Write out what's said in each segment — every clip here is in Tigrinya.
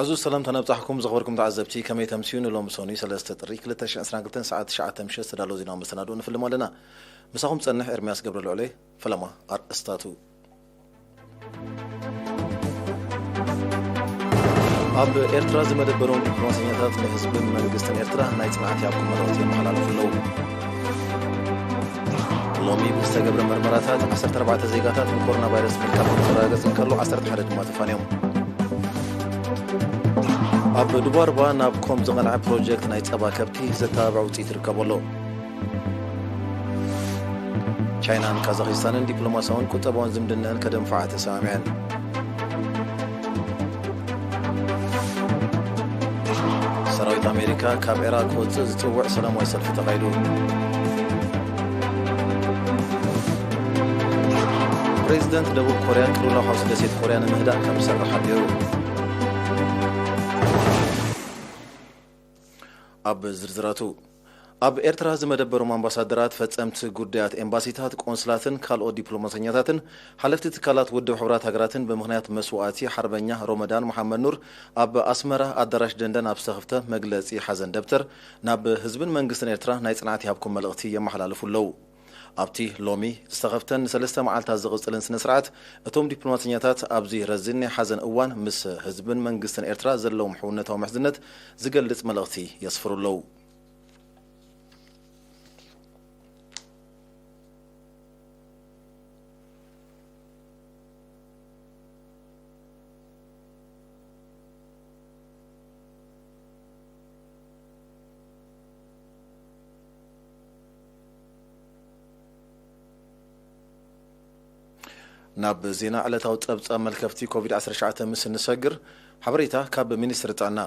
ብዙ ሰላምታ ነብጻሕኩም ዘኽበርኩም ተዓዘብቲ፣ ከመይ ተምስዩ? ንሎሚ ሰኑይ ሰለስተ ጥሪ ክልተ ሽሕን ዕስራን ክልተን ሰዓት ትሽዓተ ምሸት ዝተዳለወ ዜናዊ መሰናድኦ ንፍልም ኣለና። ምሳኹም ጸንሕ ኤርምያስ ገብረ ልዑለይ። ፈለማ ኣርእስታቱ። ኣብ ኤርትራ ዝመደበሮም ዲፕሎማሰኛታት ንህዝብን መንግስትን ኤርትራ ናይ ጽንዓት ያብኩም መልእኽቲ የመሓላልፉ ኣለዉ። ሎሚ ብዝተገብረ መርመራታት ዓሰርተ ኣርባዕተ ዜጋታት ብኮሮና ቫይረስ ምልካፎም ክረጋገጽ እንከሎ ዓሰርተ ሓደ ድማ ተፋንዮም። ኣብ ዱባርባ ናብ ኮም ዝቐንዐ ፕሮጀክት ናይ ጸባ ከብቲ ዘተባብዕ ውጽኢት ይርከቦ ኣሎ። ቻይናን ካዛኽስታንን ዲፕሎማሲያውን ቁጠባውን ዝምድነአን ከደንፍዓ ተሰማሚዐን። ሰራዊት ኣሜሪካ ካብ ዒራቅ ክወፅእ ዝፅውዕ ሰላማዊ ሰልፊ ተኻይዱ። ፕሬዚደንት ደቡብ ኮርያ ቅልውላው ሓውሲ ደሴት ኮርያ ንምህዳእ ከም ዝሰርሕ ሓቢሩ። ኣብ ዝርዝራቱ፣ ኣብ ኤርትራ ዝመደበሮም ኣምባሳደራት፣ ፈጸምቲ ጉዳያት ኤምባሲታት፣ ቆንስላትን ካልኦት ዲፕሎማሰኛታትን ሓለፍቲ ትካላት ውድብ ሕቡራት ሃገራትን ብምኽንያት መስዋእቲ ሓርበኛ ሮመዳን መሓመድ ኑር ኣብ ኣስመራ ኣዳራሽ ደንደን ኣብ ዝተኸፍተ መግለጺ ሓዘን ደብተር ናብ ህዝብን መንግስትን ኤርትራ ናይ ጽንዓት ይሃብኩም መልእኽቲ የመሓላልፉ ኣለዉ። ኣብቲ ሎሚ ዝተኸፍተን ንሰለስተ መዓልታት ዝቕጽልን ስነ ስርዓት፣ እቶም ዲፕሎማሰኛታት ኣብዚ ረዚን ናይ ሓዘን እዋን ምስ ህዝብን መንግስትን ኤርትራ ዘለዎም ሕውነታዊ ምሕዝነት ዝገልጽ መልእኽቲ የስፍሩ ኣለዉ። ናብ ዜና ዕለታዊ ጸብጻብ መልከፍቲ ኮቪድ ዓሰርተ ትሽዓተ ምስ እንሰግር፣ ሓበሬታ ካብ ሚኒስትሪ ጥዕና።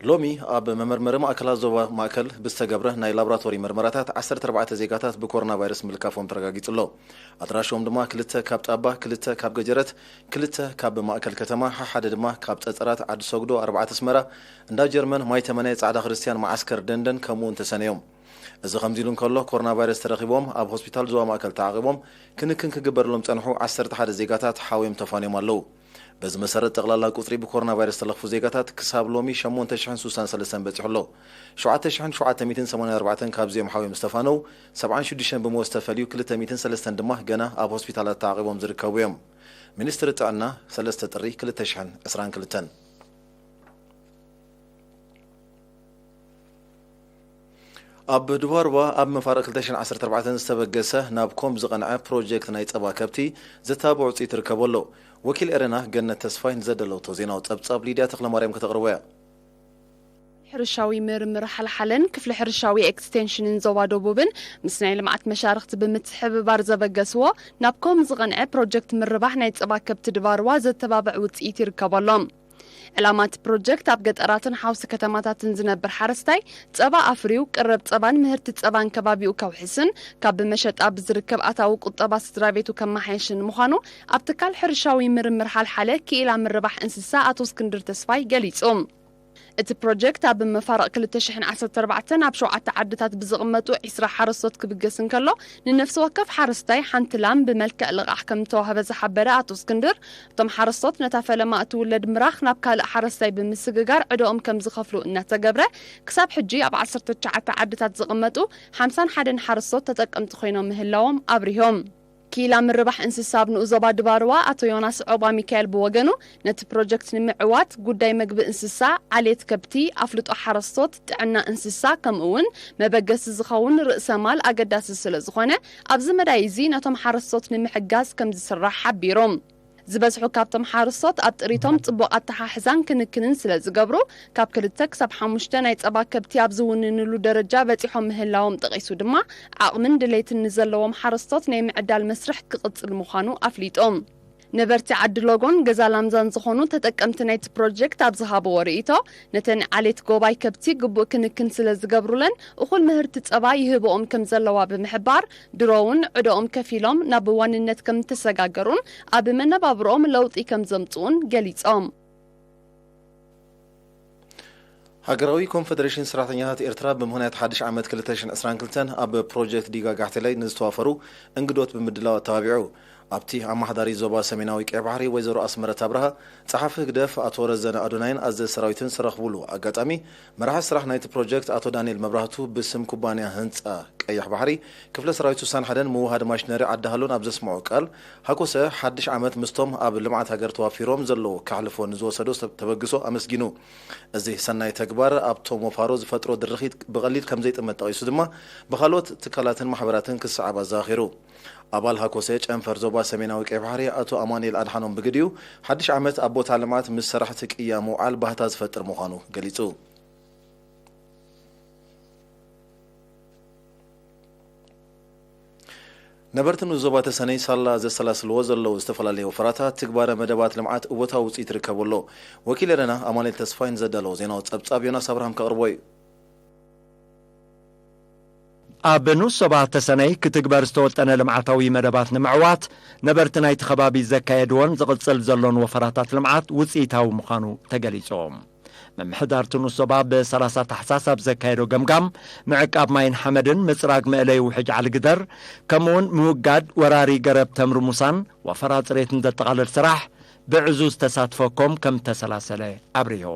ሎሚ ኣብ መመርመሪ ማእከላት ዞባ ማእከል ብዝተገብረ ናይ ላቦራቶሪ መርመራታት ዓሰርተ ኣርባዕተ ዜጋታት ብኮሮና ቫይረስ ምልካፎም ተረጋጊጹ ኣሎ። ኣድራሾም ድማ ክልተ ካብ ጣባ፣ ክልተ ካብ ገጀረት፣ ክልተ ካብ ማእከል ከተማ፣ ሓሓደ ድማ ካብ ጸጸራት ዓዲ ሰጉዶ፣ ኣርባዕተ ኣስመራ፣ እንዳ ጀርመን፣ ማይ ተመነ፣ ጻዕዳ ክርስትያን፣ መዓስከር ደንደን ከምኡ እውን ተሰነዮም። እዚ ከምዚ ኢሉ እንከሎ፣ ኮሮና ቫይረስ ተረኺቦም ኣብ ሆስፒታል ዞባ ማእከል ተዓቒቦም ክንክን ክግበረሎም ጸንሑ ዓሰርተ ሓደ ዜጋታት ሓውዮም ተፋንዮም ኣለዉ። በዚ መሰረት፣ ጠቕላላ ቁጽሪ ብኮሮና ቫይረስ ዝተለኽፉ ዜጋታት ክሳብ ሎሚ ሸሞንተ ሽሕን ስሳን ሰለስተን በጺሑ ኣሎ። ሸውዓተ ሽሕን ሸውዓተ ሚእትን ሰማንያን ኣርባዕተን ካብዚኦም ሓውዮም ዝተፋነው፣ ሰብዓን ሽዱሽተን ብሞት ዝተፈልዩ፣ ክልተ ሚእትን ሰለስተን ድማ ገና ኣብ ሆስፒታላት ተዓቒቦም ዝርከቡ እዮም። ሚኒስትሪ ጥዕና፣ ሰለስተ ጥሪ ክልተ ሽሕን ዕስራን ክልተን። ኣብ ዱባርባ ኣብ መፋርቕ ክልተ ሽሕን ዓሰርተ ኣርባዕተን ዝተበገሰ ናብ ኮም ዝቐንዐ ፕሮጀክት ናይ ጸባ ከብቲ ዘተባብዕ ውጽኢት ይርከቦ ኣሎ። ወኪል ኤረና ገነት ተስፋይ ንዘደለውቶ ዜናዊ ጸብጻብ ሊድያ ተኽለማርያም ከተቕርቦ እያ። ሕርሻዊ ምርምር ሓልሓለን ክፍሊ ሕርሻዊ ኤክስቴንሽንን ዞባ ደቡብን ምስ ናይ ልምዓት መሻርኽቲ ብምትሕብባር ዘበገስዎ ናብ ኮም ዝቐንዐ ፕሮጀክት ምርባሕ ናይ ጸባ ከብቲ ድባርዋ ዘተባብዕ ውጽኢት ይርከቦ ኣሎ። ዕላማ እቲ ፕሮጀክት ኣብ ገጠራትን ሓውሲ ከተማታትን ዝነብር ሓረስታይ ጸባ ኣፍርዩ ቅረብ ጸባን ምህርቲ ጸባን ከባቢኡ ከውሕስን ካብ ብመሸጣ ብዝርከብ ኣታዊ ቁጠባ ስድራ ቤቱ ከመሓየሽን ምዃኑ ኣብ ትካል ሕርሻዊ ምርምር ሓልሓለ ክኢላ ምርባሕ እንስሳ ኣቶ እስክንድር ተስፋይ ገሊጹ። እቲ ፕሮጀክት ኣብ መፋርቕ ክልተ ሽሕን ዓሰርተ ኣርባዕተን ኣብ ሸውዓተ ዓድታት ብዝቕመጡ ዒስራ ሓረስቶት ክብገስ እንከሎ፣ ንነፍሲ ወከፍ ሓረስታይ ሓንቲ ላም ብመልክዕ ልቓሕ ከም ዝተዋህበ ዝሓበረ ኣቶ እስክንድር፣ እቶም ሓረስቶት ነታ ፈለማ እትውለድ ምራኽ ናብ ካልእ ሓረስታይ ብምስግጋር ዕዳኦም ከም ዝኸፍሉ እናተገብረ፣ ክሳብ ሕጂ ኣብ ዓሰርተ ትሽዓተ ዓድታት ዝቕመጡ ሓምሳን ሓደን ሓረስቶት ተጠቀምቲ ኮይኖም ምህላዎም ኣብሪሆም። ክኢላ ምርባሕ እንስሳ ኣብ ንኡስ ዞባ ድባርዋ ኣቶ ዮናስ ዖባ ሚካኤል ብወገኑ፣ ነቲ ፕሮጀክት ንምዕዋት ጉዳይ መግቢ እንስሳ፣ ዓሌት ከብቲ፣ ኣፍልጦ ሓረስቶት፣ ጥዕና እንስሳ፣ ከምኡ እውን መበገሲ ዝኸውን ርእሰ ማል ኣገዳሲ ስለ ዝኾነ፣ ኣብዚ መዳይ እዚ ነቶም ሓረስቶት ንምሕጋዝ ከም ዝስራሕ ሓቢሩ። ዝበዝሑ ካብቶም ሓረስቶት ኣብ ጥሪቶም ጽቡቕ ኣተሓሕዛን ክንክንን ስለ ዝገብሩ፣ ካብ ክልተ ክሳብ ሓሙሽተ ናይ ጸባ ከብቲ ኣብ ዝውንንሉ ደረጃ በጺሖም ምህላዎም ጠቒሱ ድማ፣ ዓቕምን ድሌትን ንዘለዎም ሓረስቶት ናይ ምዕዳል መስርሕ ክቕጽል ምዃኑ ኣፍሊጡ። ነበርቲ ዓዲ ሎጎን ገዛ ላምዛን ዝኾኑ ተጠቀምቲ ናይቲ ፕሮጀክት ኣብ ዝሃብዎ ርእይቶ፣ ነተን ዓሌት ጎባይ ከብቲ ግቡእ ክንክን ስለ ዝገብሩለን፣ እኹል ምህርቲ ጸባ ይህብኦም ከም ዘለዋ ብምሕባር፣ ድሮ እውን ዕዳኦም ከፊሎም ናብ ዋንነት ከም እተሰጋገሩን ኣብ መነባብሮኦም ለውጢ ከም ዘምጽኡን ገሊጾም። ሃገራዊ ኮንፈደሬሽን ሰራሕተኛታት ኤርትራ ብምኽንያት ሓድሽ ዓመት ክልተ ሽሕን ዕስራን ክልተን ኣብ ፕሮጀክት ዲጋ ጋሕቴላይ ንዝተዋፈሩ እንግዶት ብምድላው ኣተባቢዑ። ኣብቲ ኣመሓዳሪ ዞባ ሰሜናዊ ቀይ ባሕሪ ወይዘሮ ኣስመረት ኣብርሃ፣ ጸሓፊ ህግደፍ ኣቶ ረዘነ ኣዶናይን ኣዘዚ ሰራዊትን ዝተረኽቡሉ ኣጋጣሚ፣ መራሒ ስራሕ ናይቲ ፕሮጀክት ኣቶ ዳንኤል መብራህቱ ብስም ኩባንያ ህንጻ ቀይሕ ባሕሪ ክፍለ ሰራዊት ስሳን ሓደን ምውሃድ ማሽነሪ ዓዲ ሃሎን ኣብ ዘስምዖ ቃል፣ ሃኮሰ ሓድሽ ዓመት ምስቶም ኣብ ልምዓት ሃገር ተዋፊሮም ዘለዉ ከሕልፎ ንዝወሰዶ ሰብ-፣ ተበግሶ ኣመስጊኑ። እዚ ሰናይ ተግባር ኣብቶም ወፋሮ ዝፈጥሮ ድርኺት ብቐሊል ከም ዘይጥመት ጠቒሱ ድማ፣ ብኻልኦት ትካላትን ማሕበራትን ክሰዓብ ኣዘኻኺሩ። ኣባል ሃኮሰ ጨንፈር ዞባ ሰሜናዊ ቀይ ባሕሪ ኣቶ ኣማኑኤል ኣድሓኖም ብግዲኡ፣ ሓድሽ ዓመት ኣብ ቦታ ልምዓት ምስ ሰራሕቲ ቅያ ምውዓል ባህታ ዝፈጥር ምዃኑ ገሊጹ። ነበርቲ ንኡስ ዞባ ተሰነይ ሳላ ዘሰላስልዎ ዘለዉ ዝተፈላለዩ ወፈራታት ትግባረ መደባት ልምዓት እወታዊ ውፅኢት ይርከቦ ኣሎ። ወኪል ኤረና ኣማኑኤል ተስፋይ ንዘዳለዎ ዜናዊ ጸብጻብ ዮናስ ኣብርሃም ከቕርቦ እዩ። ኣብ ንኡስ ዞባ ተሰነይ ክትግበር ዝተወጠነ ልምዓታዊ መደባት ንምዕዋት ነበርቲ ናይቲ ከባቢ ዘካየድዎን ዝቕጽል ዘሎን ወፈራታት ልምዓት ውፅኢታዊ ምዃኑ ተገሊጹ። ምምሕዳር እቲ ንኡስ ዞባ ብ30 ታሕሳስ ኣብ ዘካየዶ ገምጋም፣ ምዕቃብ ማይን ሓመድን፣ ምጽራግ መእለይ ውሕጅ ዓሊግደር፣ ከምኡውን ምውጋድ ወራሪ ገረብ ተምሪ ሙሳን ወፈራ ጽሬትን ዘጠቓልል ስራሕ ብዕዙዝ ተሳትፎ ኮም ከም እተሰላሰለ ኣብሪሁ።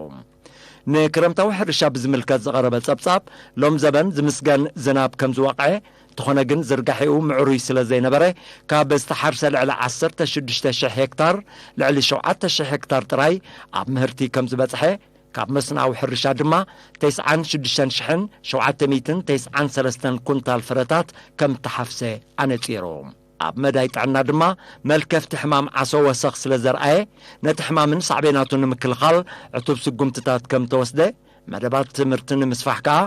ንክረምታዊ ሕርሻ ብዝምልከት ዝቐረበ ጸብጻብ፣ ሎም ዘበን ዝምስገን ዝናብ ከም ዝወቕዐ፣ እንተኾነ ግን ዝርጋሒኡ ምዕሩይ ስለ ዘይነበረ፣ ካብ ዝተሓርሰ ልዕሊ ዓሰርተ ሽዱሽተ ሽሕ ሄክታር፣ ልዕሊ ሸውዓተ ሽሕ ሄክታር ጥራይ ኣብ ምህርቲ ከም ዝበጽሐ፣ ካብ መስናዊ ሕርሻ ድማ ተስዓን ሽዱሽተን ሽሕን ሸውዓተ ሚእትን ተስዓን ሰለስተን ኩንታል ፍረታት ከም እተሓፍሰ ኣነጺሩ። ኣብ መዳይ ጥዕና ድማ መልከፍቲ ሕማም ዓሶ ወሰኽ ስለ ዘርኣየ፣ ነቲ ሕማምን ሳዕቤናቱን ንምክልኻል ዕቱብ ስጉምትታት ከም ተወስደ መደባት ትምህርቲ ንምስፋሕ ከኣ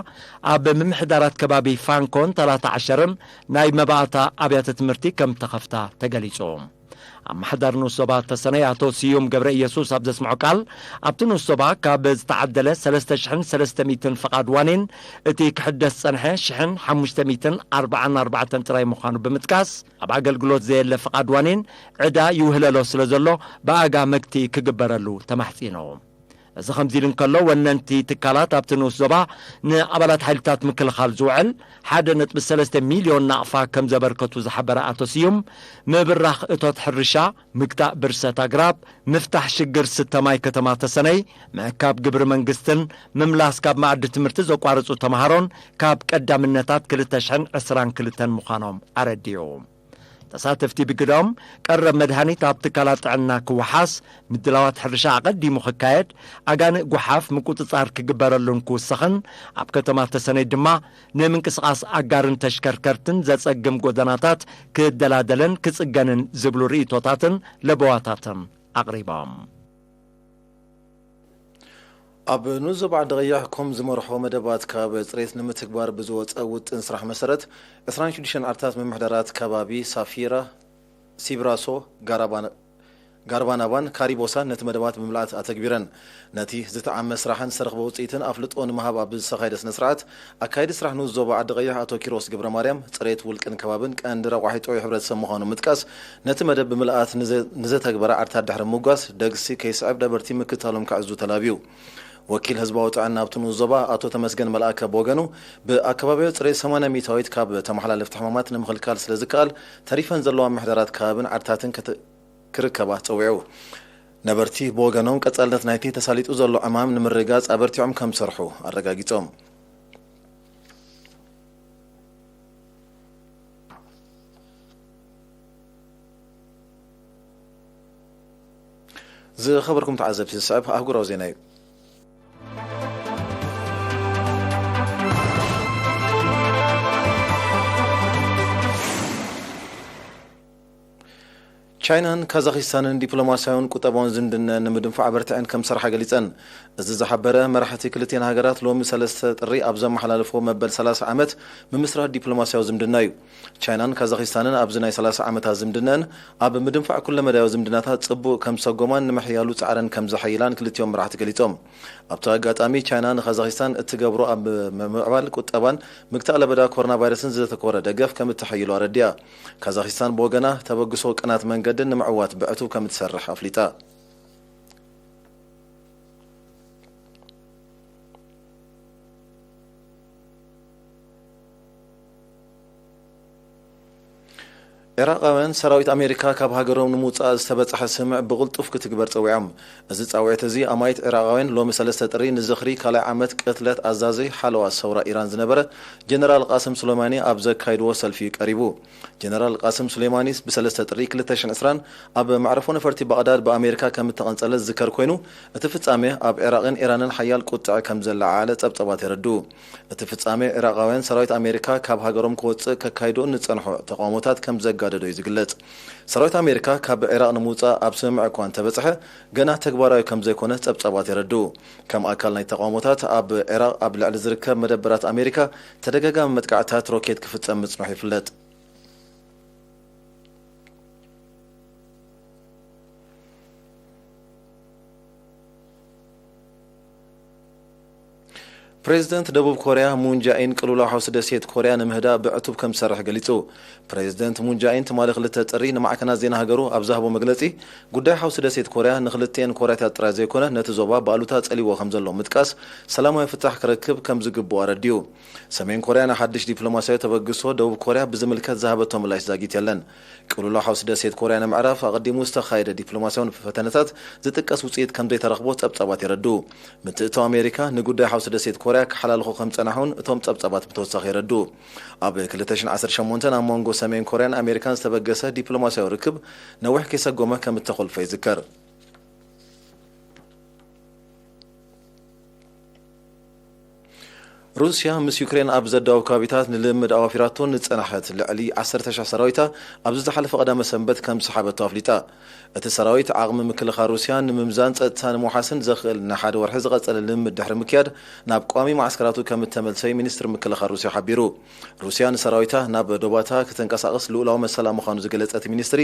ኣብ ምምሕዳራት ከባቢ ፋንኮን ተላታ ዓሸርን ናይ መባእታ ኣብያተ ትምህርቲ ከም ተኸፍታ ተገሊጹ። ኣመሓዳሪ ንኡስ ዞባ ተሰነይ ኣቶ ስዩም ገብረ ኢየሱስ ኣብ ዘስምዖ ቃል፣ ኣብቲ ንኡስ ዞባ ካብ ዝተዓደለ ሰለስተ ሽሕን ሰለስተ ሚእትን ፍቓድ ዋኒን እቲ ክሕደስ ዝጸንሐ ሽሕን ሓሙሽተ ሚእትን ኣርባዓን ኣርባዕተን ጥራይ ምዃኑ ብምጥቃስ፣ ኣብ ኣገልግሎት ዘየለ ፍቓድ ዋኒን ዕዳ ይውህለሎ ስለ ዘሎ ብኣጋ መግቲ ክግበረሉ ተማሕጺኑ። እዚ ከምዚ ኢሉ እንከሎ፣ ወነንቲ ትካላት ኣብቲ ንኡስ ዞባ ንኣባላት ሓይልታት ምክልኻል ዝውዕል ሓደ ነጥቢ ሰለስተ ሚልዮን ናቕፋ ከም ዘበርከቱ ዝሓበረ ኣቶ ስዩም፣ ምብራኽ እቶት ሕርሻ፣ ምግታእ ብርሰት ኣግራብ፣ ምፍታሕ ሽግር ስተ ማይ ከተማ ተሰነይ፣ ምእካብ ግብሪ መንግስትን ምምላስ ካብ መኣዲ ትምህርቲ ዘቋረጹ ተምሃሮን ካብ ቀዳምነታት ክልተ ሽሕን ዕስራን ክልተን ምዃኖም ኣረዲኡ። ተሳተፍቲ ብግደኦም፣ ቀረብ መድሃኒት ኣብ ትካላት ጥዕና ክወሓስ፣ ምድላዋት ሕርሻ ኣቐዲሙ ክካየድ፣ ኣጋንእ ጓሓፍ ምቁጽጻር ክግበረሉን ክውሰኽን፣ ኣብ ከተማ ተሰነይ ድማ ንምንቅስቓስ ኣጋርን ተሽከርከርትን ዘጸግም ጎደናታት ክደላደልን ክጽገንን ዝብሉ ርእይቶታትን ለበዋታትን ኣቕሪቦም። ኣብ ንኡስ ዞባ ዓዲ ቀይሕ ኮም ዝመርሖ መደባት ከባቢ ጽሬት ንምትግባር ብዝወጸ ውጥን ስራሕ መሰረት፣ ዕስራን ሽዱሽተን ዓድታት ምምሕዳራት ከባቢ ሳፊራ፣ ሲብራሶ፣ ጋራባን፣ ጋርባናባን ካሪቦሳን ነቲ መደባት ብምልኣት ኣተግቢረን። ነቲ ዝተዓመ ስራሕን ዝተረኽበ ውጽኢትን ኣፍልጦ ንምሃብ ኣብ ዝተኻየደ ስነ ስርዓት፣ ኣካያዲ ስራሕ ንኡስ ዞባ ዓዲ ቀይሕ ኣቶ ኪሮስ ገብረ ማርያም፣ ጽሬት ውልቅን ከባብን ቀንዲ ረቋሒ ጥዑይ ሕብረተሰብ ምዃኑ ምጥቃስ፣ ነቲ መደብ ብምልኣት ንዘ-፣ ንዘተግበረ ዓድታት ድሕሪ ምጉጋስ፣ ደግሲ ከይስዕብ ነበርቲ ምክታሎም ከዕዙ ተላብዩ። ወኪል ህዝባዊ ጥዕና ኣብቲ ንኡስ ዞባ ኣቶ ተመስገን መልኣከ ብወገኑ፣ ብኣከባቢያዊ ጽሬት ሰማንያ ሚእታዊት ካብ ተመሓላለፍቲ ሕማማት ንምኽልካል ስለ ዝከኣል፣ ተሪፈን ዘለዋ ምሕደራት ከባብን ዓድታትን ክት-፣ ክርከባ ጸዊዑ። ነበርቲ ብወገኖም፣ ቀጻልነት ናይቲ ተሳሊጡ ዘሎ ዕማም ንምርግጋጽ ኣበርቲዖም ከም ዝሰርሑ ኣረጋጊጾም። ዝኸበርኩም ተዓዘብቲ፣ ዝስዕብ ኣህጉራዊ ዜና እዩ። ቻይናን ካዛኺስታንን ዲፕሎማስያውን ቁጠባውን ዝምድነን ንምድንፋዕ ኣበርቲዐን ከም ዝሰርሓ ገሊጸን። እዚ ዝሓበረ፣ መራሕቲ ክልቲኣን ሃገራት ሎሚ ሰለስተ ጥሪ ኣብ ዘመሓላለፍዎ መበል ሰላሳ ዓመት ምምስራት ዲፕሎማስያዊ ዝምድና እዩ። ቻይናን ካዛኺስታንን ኣብዚ ናይ ሰላሳ ዓመታት ዝምድነን ኣብ ምድንፋዕ ኩለመዳያዊ ዝምድናታት ጽቡቕ ከም ዝሰጎማን ንምሕያሉ ጻዕረን ከም ዘሐይላን ክልቲኦም መራሕቲ ገሊጾም። ኣብቲ ኣጋጣሚ፣ ቻይና ንካዛኺስታን እትገብሮ ኣብ ምምዕባል ቁጠባን ምግታእ ለበዳ ኮሮና ቫይረስን ዘተኮረ ደገፍ ከም እተሐይሎ ኣረዲኣ። ካዛኺስታን ብወገና፣ ተበግሶ ቅናት መንገድን ንምዕዋት ብዕቱብ ከም እትሰርሕ ኣፍሊጣ። ዒራቓውያን ሰራዊት ኣሜሪካ ካብ ሃገሮም ንምውጻእ ዝተበጽሐ ስምምዕ ብቕልጡፍ ክትግበር ጸዊዖም። እዚ ጻውዒት እዚ ኣማኢት ዒራቓውያን ሎሚ ሰለስተ ጥሪ ንዝኽሪ ካልኣይ ዓመት ቅትለት ኣዛዚ ሓለዋ ሰውራ ኢራን ዝነበረ ጀነራል ቃስም ሱሌማኒ ኣብ ዘካይድዎ ሰልፊ እዩ ቀሪቡ። ጀነራል ቃስም ሱሌማኒ ብሰለስተ ጥሪ ክልተ ሽሕን ዕስራን ኣብ መዕረፎ ነፈርቲ ባቕዳድ ብኣሜሪካ ከም እተቐንጸለ ዝዝከር ኮይኑ፣ እቲ ፍጻሜ ኣብ ዒራቕን ኢራንን ሓያል ቁጥዐ ከም ዘለዓዓለ ጸብጸባት የረድኡ። እቲ ፍጻሜ ዒራቓውያን ሰራዊት ኣሜሪካ ካብ ሃገሮም ክወጽእ ከካይድኦ ንጸንሖ ተቓውሞታት ከም ዘጋደዶ እዩ ዝግለጽ። ሰራዊት ኣሜሪካ ካብ ዒራቕ ንምውጻእ ኣብ ስምምዕ እኳ እንተበጽሐ፣ ገና ተግባራዊ ከም ዘይኮነ ጸብጸባት የረድኡ። ከም ኣካል ናይ ተቓውሞታት ኣብ ዒራቕ ኣብ ልዕሊ ዝርከብ መደበራት ኣሜሪካ ተደጋጋሚ መጥቃዕትታት ሮኬት ክፍጸም ምጽንሑ ይፍለጥ። ፕሬዚደንት ደቡብ ኮርያ ሙን ጃኢን ቅልውላው ሓውሲ ደሴት ኮርያ ንምህዳእ ብዕቱብ ከም ዝሰርሕ ገሊጹ። ፕሬዚደንት ሙን ጃኢን ትማሊ ክልተ ጥሪ ንማዕከናት ዜና ሃገሩ ኣብ ዝሃቦ መግለጺ፣ ጉዳይ ሓውሲ ደሴት ኮርያ ንክልቲኤን ኮርያታት ጥራይ ዘይኮነ ነቲ ዞባ ብኣሉታ ጸሊዎ ከም ዘሎ ምጥቃስ፣ ሰላማዊ ፍታሕ ክረክብ ከም ዝግብኦ ኣረዲኡ። ሰሜን ኮርያ ንሓድሽ ዲፕሎማስያዊ ተበግሶ ደቡብ ኮርያ ብዝምልከት ዝሃበቶ ምላሽ ዛጊት የለን። ቅልውላው ሓውሲ ደሴት ኮርያ ንምዕራፍ ኣቐዲሙ ዝተኻየደ ዲፕሎማስያዊ ፈተነታት ዝጥቀስ ውጽኢት ከም ዘይተረኽቦ ጸብጻባት የረድኡ። ምትእትታው ኣሜሪካ ንጉዳይ ሓውሲ ደሴት ኮርያ ክሓላልኾ ከም ዝጸንሐ እውን እቶም ጸብጻባት ብተወሳኺ የረድኡ። ኣብ ክልተ ሽሕን ዓሰርተ ሸሞንተን ኣብ መንጎ ሰሜን ኮርያን ኣሜሪካን ዝተበገሰ ዲፕሎማስያዊ ርክብ ነዊሕ ከይሰጎመ ከም እተኾልፈ ይዝከር። ሩስያ ምስ ዩክሬን ኣብ ዘዳወብ ከባቢታት ንልምምድ ኣዋፊራቶ ንጸናሐት ልዕሊ ዓሰርተ ሽሕ ሰራዊታ ኣብዚ ዝሓለፈ ቀዳመ ሰንበት ከም ዝሰሓበቶ ኣፍሊጣ። እቲ ሰራዊት ዓቕሚ ምክልኻል ሩስያ ንምምዛን ጸጥታ ንምውሓስን ዘኽእል ንሓደ ወርሒ ዝቐጸለ ልምምድ ድሕሪ ምክያድ ናብ ቋሚ መዓስከራቱ ከም እተመልሰ እዩ ሚኒስትሪ ምክልኻል ሩስያ ሓቢሩ። ሩስያ ንሰራዊታ ናብ ዶባታ ከተንቀሳቕስ ልኡላዊ መሰላ ምዃኑ ዝገለጸ እቲ ሚኒስትሪ፣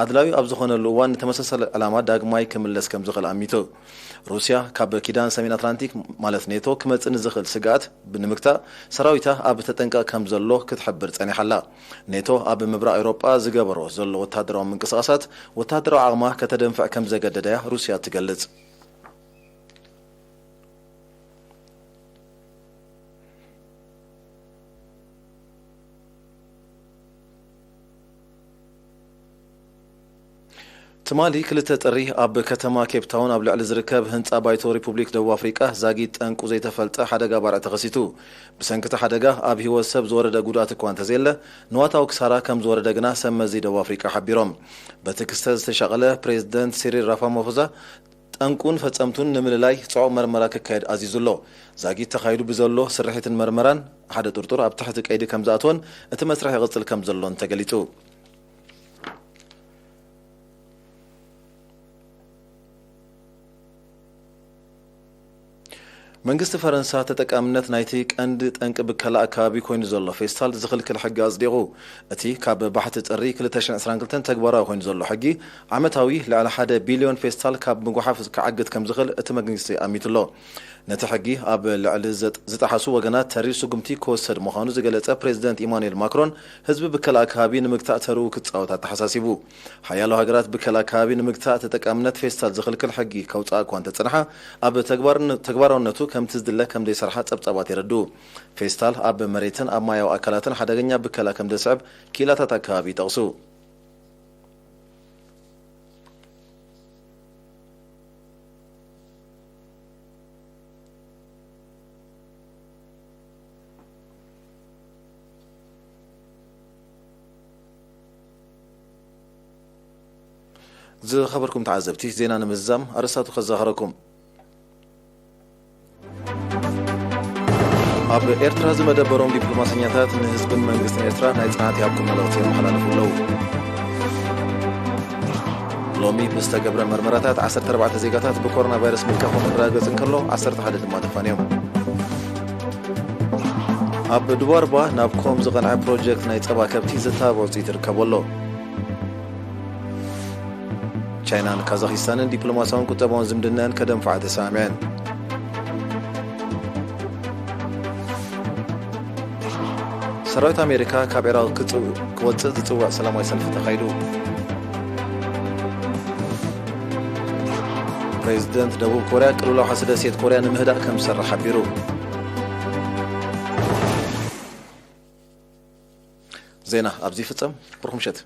ኣድላዩ ኣብ ዝኾነሉ እዋን ንተመሳሳሊ ዕላማ ዳግማይ ክምለስ ከም ዝኽእል ኣሚቱ። ሩስያ ካብ ኪዳን ሰሜን ኣትላንቲክ ማለት ኔቶ ክመጽእ ንዝኽእል ስግኣት ንምግታእ ሰራዊታ ኣብ ተጠንቀቕ ከም ዘሎ ክትሕብር ጸኒሓ ኣላ። ኔቶ ኣብ ምብራቕ ኤውሮጳ ዝገበሮ ዘሎ ወተሃደራዊ ምንቅስቓሳት ወተሃደራዊ ዓቕማ ከተደንፍዕ ከም ዘገደዳ እያ ሩስያ ትገልጽ። ትማሊ ክልተ ጥሪ ኣብ ከተማ ኬፕ ታውን ኣብ ልዕሊ ዝርከብ ህንጻ ባይቶ ሪፑብሊክ ደቡብ ኣፍሪቃ ዛጊት ጠንቁ ዘይተፈልጠ ሓደጋ ባርዕ ተኸሲቱ። ብሰንኪ እቲ ሓደጋ ኣብ ህይወት ሰብ ዝወረደ ጉድኣት እኳ እንተዘየለ፣ ንዋታዊ ክሳራ ከም ዝወረደ ግና ሰብ መዚ ደቡብ ኣፍሪቃ ሓቢሮም። በቲ ክስተት ዝተሻቐለ ፕሬዚደንት ሲሪል ራፋማፎዛ ጠንቁን ፈጸምቱን ንምልላይ ጽዑቕ መርመራ ክካየድ ኣዚዙ ኣሎ። ዛጊት ተኻይዱ ብዘሎ ስርሒትን መርመራን ሓደ ጥርጡር ኣብ ትሕቲ ቀይዲ ከም ዝኣተወን እቲ መስርሕ ይቕጽል ከም ዘሎን ተገሊጹ። መንግስቲ ፈረንሳ ተጠቃምነት ናይቲ ቀንዲ ጠንቂ ብከላ ኣከባቢ ኮይኑ ዘሎ ፌስታል ዝኽልክል ሕጊ ኣጽዲቑ። እቲ ካብ ባሕቲ ጥሪ ክልተ ሽሕን ዕስራን ክልተን ተግባራዊ ኮይኑ ዘሎ ሕጊ ዓመታዊ ልዕሊ ሓደ ቢልዮን ፌስታል ካብ ምጉሓፍ ክዓግት ከም ዝኽእል እቲ መንግስቲ ኣሚቱ ኣሎ። ነቲ ሕጊ ኣብ ልዕሊ ዘጥ-፣ ዝጠሓሱ ወገናት ተሪር ስጉምቲ ክወሰድ ምዃኑ ዝገለጸ ፕሬዚደንት ኢማኑኤል ማክሮን፣ ህዝቢ ብከላ ኣከባቢ ንምግታእ ተርኡ ክጻወት ኣተሓሳሲቡ። ሓያሎ ሃገራት ብከላ ኣከባቢ ንምግታእ ተጠቃምነት ፌስታል ዝኽልክል ሕጊ ከውጽኣ እኳ እንተጸንሓ፣ ኣብ ተግባርነ-፣ ተግባራውነቱ ከምቲ ዝድለ ከም ዘይሰርሓ ጸብጻባት የረድኡ። ፌስታል ኣብ መሬትን ኣብ ማያዊ ኣካላትን ሓደገኛ ብከላ ከም ዘስዕብ ክኢላታት ኣከባቢ ይጠቕሱ። ዝኸበርኩም ተዓዘብቲ፣ ዜና ንምዝዛም ኣርእስታቱ ከዘኻኽረኩም። ኣብ ኤርትራ ዝመደበሮም ዲፕሎማሰኛታት ንህዝብን መንግስትን ኤርትራ ናይ ጽንዓት ይሃብኩም መልእኽቲ የመሓላልፉ ኣለዉ። ሎሚ ብዝተገብረ መርመራታት ዓሰርተ ኣርባዕተ ዜጋታት ብኮሮና ቫይረስ ምልካፎም ክረጋገጽ እንከሎ፣ ዓሰርተ ሓደ ድማ ተፋንዮም። ኣብ ዱባርባ ናብ ኮም ዝቐንዐ ፕሮጀክት ናይ ጸባ ከብቲ ዘተባብዕ ውጽኢት ይርከቦ ኣሎ። ቻይናን ካዛኺስታንን ዲፕሎማስያውን ቁጠባውን ዝምድናን ከደንፍዓ ተሰማሚዐን። ሰራዊት ኣሜሪካ ካብ ዒራቕ ክጽው-፣ ክወጽእ ዝጽውዕ ሰላማዊ ሰልፊ ተኻይዱ። ፕሬዚደንት ደቡብ ኮርያ ቅልውላው ሓሲ ደሴት ኮርያ ንምህዳእ ከም ዝሰርሕ ሓቢሩ። ዜና ኣብዚ ይፍጸም። ብሩኽ ምሸት።